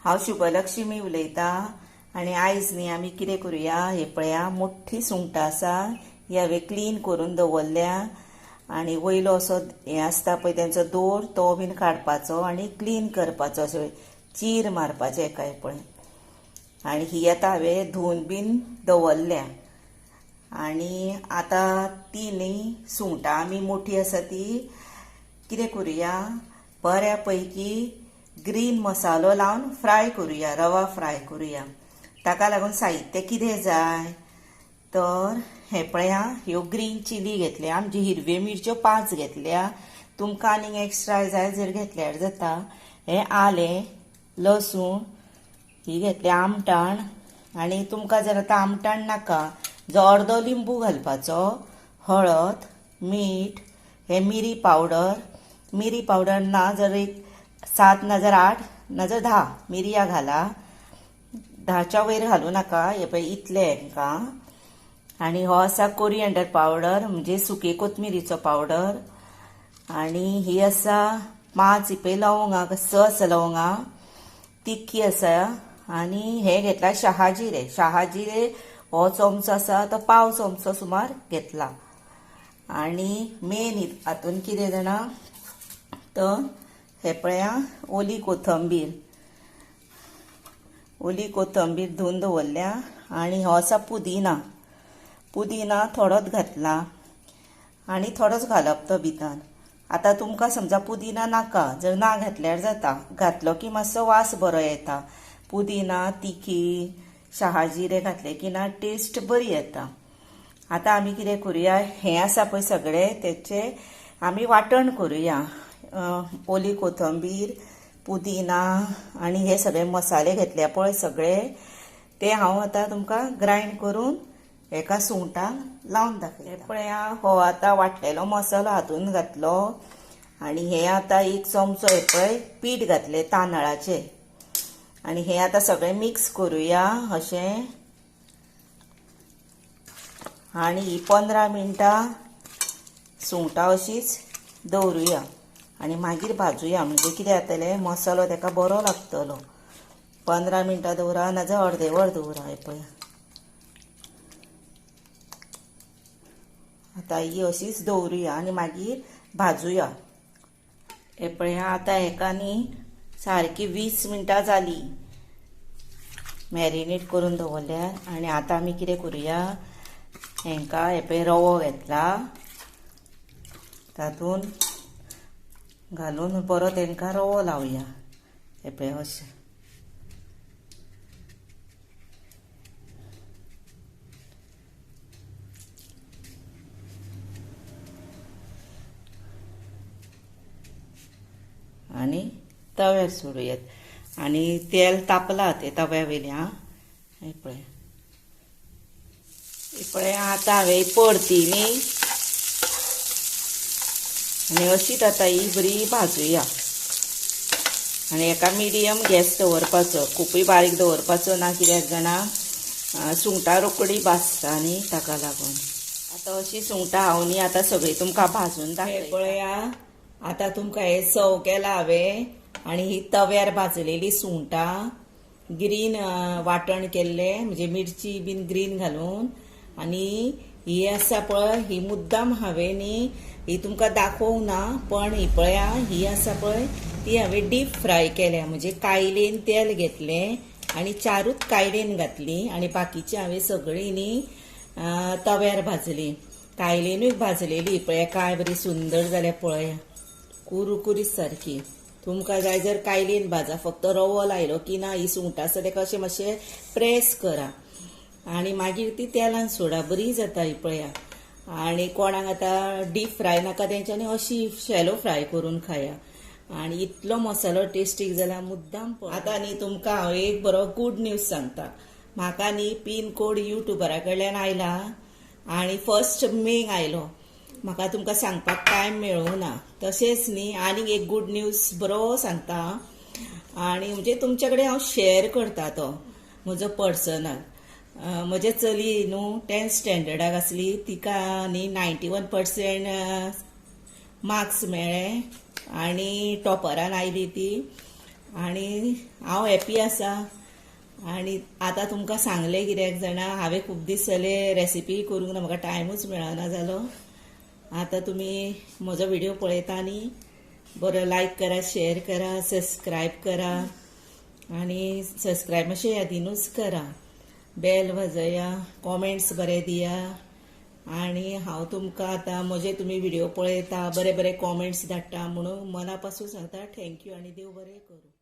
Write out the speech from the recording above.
हांव शुभलक्ष्मी उलयतां आनी आयज न्ही आमी कितें करुया, हे पळया मोठी सुंगटां आसा, ही हांवें क्लीन करून दवरल्या आनी वयलो असो हें आसता पळय तेंचो दोर तो बीन काडपाचो आनी क्लीन करपाचो, असो चीर मारपाचें एका हे पळय. आनी ही आतां हांवें धुवन बीन दवरल्या. आनी आतां ती न्ही सुंगटां आमी मोठी आसा ती कितें करुया, बऱ्या पैकी ग्रीन मसालो लावन फ्राय करुया, रवा फ्राय करुया. ताका लागून साहित्य कितें जाय तर हे पळया, ह्यो ग्रीन चिली घेतल्या, आमची हिरव्यो मिरच्यो 5 घेतल्या, तुमकां आनीक एक्स्ट्रा जाय जर घेतल्यार जाता. हे आलें, लसूण ही घेतल्या, आमटाण. आनी तुमकां जर आतां आमटाण नाका जो अर्दो लिंबू घालपाचो, हळद, मीठ, हे मिरी पावडर, मिरी पावडर ना जर एक 7 ना जर 8 ना जर 10 मिरयां घाला, 10च्या वयर घालूं नाका, हे पळय इतले हेंकां. आनी हो आसा कोरिएंडर पावडर म्हणजे सुके कोथमिरीचो पावडर. आनी ही आसा 5 ही पळय लवंगां, 6 आसा लवंगां, तिखी आसा. आनी हे घेतला शहाजिरे, शहाजिरे हो चमचो आसा तो पाव चमचो सुमार घेतला. आनी मेन हातून कितें जाणा तर हे पळया ओली कोथंबीर, ओली कोथंबीर धुवन दवरल्या. आनी हो आसा पुदिना, पुदिना थोडोच घातला आनी थोडोच घालप तो भितर. आतां तुमकां समजा पुदिना नाका जर ना घातल्यार जाता, घातलो की मातसो वास बरो येता. पुदिना, तिखी, शहाजिरे घातले की ना टेस्ट बरी येता. आतां आमी कितें करुया, हें आसा पळय सगळें तेचें आमी वांटण करुया. ओली कोथंबीर, पुदिना आनी हे सगळे मसाले घेतले पळय सगळे, ते हांव आतां तुमकां ग्रायंड करून एका सुंगटांक लावन दाखयता. पळया हो आतां वांटलेलो मसालो हातून घातलो. आनी हे आतां 1 चमचो हे पळय पीठ घातलें तांदळाचें. आनी हे आतां सगळें मिक्स करुया अशें. आनी ही 15 मिनटां सुंगटां अशीच दवरुया आनी मागीर भाजुया, म्हणजे कितें जातलें मसालो तेका बरो लागतलो. 15 मिनटां दवरा नाजाल्यार अर्दें वर दवरा. हे पळय आतां ही अशीच दवरुया आनी मागीर भाजुया. हे पळया आतां हेका न्ही सारकी 20 मिनटां जाली मॅरिनेट करून दवरल्यार. आनी आतां आमी कितें करुया, हेंकां हे पळय रवो घेतला तातूंत घालून बरो तेंकां रवो लावया. हे पळय अशें. आनी तव्यार सोडुयात. आनी तेल तापला ते तव्या वयलें. आं हे पळय, हे पळय आतां हांवें परती न्ही आनी अशीच आतां ही बरी भाजुया. आनी एका मिडियम गॅस दवरपाचो, खुपूय बारीक दवरपाचो ना, कित्याक जाणा सुंगटां रोखडी भाजता न्ही ताका लागून. आतां अशी सुंगटां हांव न्ही आतां सगळीं तुमकां भाजून दाखयता. पळया आतां तुमकां हें सव केलां हांवें. आनी ही तव्यार भाजलेली सुंगटां ग्रीन वांटण केल्लें, म्हणजे मिरची बीन ग्रीन घालून. आनी ही आसा पळय ही मुद्दाम हांवें न्ही ही तुमकां दाखोवंक ना, पण ही पळया ही आसा पळय ती हांवें डीप फ्राय केल्या. म्हणजे कायलेन तेल घेतलें आनी 4 कायलेन घातली आनी बाकीची हांवें सगळीं न्ही तव्यार भाजली. कायलेनूय भाजलेली पळया काय बरी सुंदर जाल्या पळया, कुरकुरीत सारकी. तुमकां जाय जर कायलेन भाजा, फक्त रवो लायलो की ना ही सुंगटां आसा तेका अशें मातशें प्रेस करा आनी मागीर ती तेलान सोडा, बरी जाता ही पळया. आनी कोणाक आतां डीप फ्राय नाका तेंच्यांनी अशी शॅलो फ्राय करून खाया. आनी इतलो मसालो टेस्टीक जाला मुद्दाम. आतां न्ही तुमकां हांव एक बरो गूड न्यूज सांगता. म्हाका न्ही पिन कोड युट्युबरा कडल्यान आयला आनी 1 मेक आयलो. म्हाका तुमकां सांगपाक टायम मेळूंक ना. तशेंच न्ही आनीक एक गूड न्यूज बरो सांगता आनी म्हणजे तुमचे कडेन हांव शेअर करता तो म्हजो पर्सनल. म्हजे चली न्हू 10th स्टँडर्डाक आसली, तिका न्ही 91% मार्क्स मेळ्ळे आनी टॉपरान आयली ती. आनी हांव हॅपी आसा. आनी आतां तुमकां सांगलें कित्याक जाणा, हांवें खूब दीस जाले रेसिपी करूंक ना, म्हाका टायमूच मेळना जालो. आतां तुमी म्हजो व्हिडिओ पळयता न्ही, बरो लायक करा, शेअर करा, सबस्क्रायब करा आनी सबस्क्रायब मातशें यादीनूच करा, बेल वाजया, कॉमेंट्स बरे दिया. आनी हांव तुमकां आतां म्हजे तुमी व्हिडिओ पळयता, बरे बरे कॉमेंट्स धाडटा म्हणून मना पासून सांगता thank you आनी देव बरें करूं.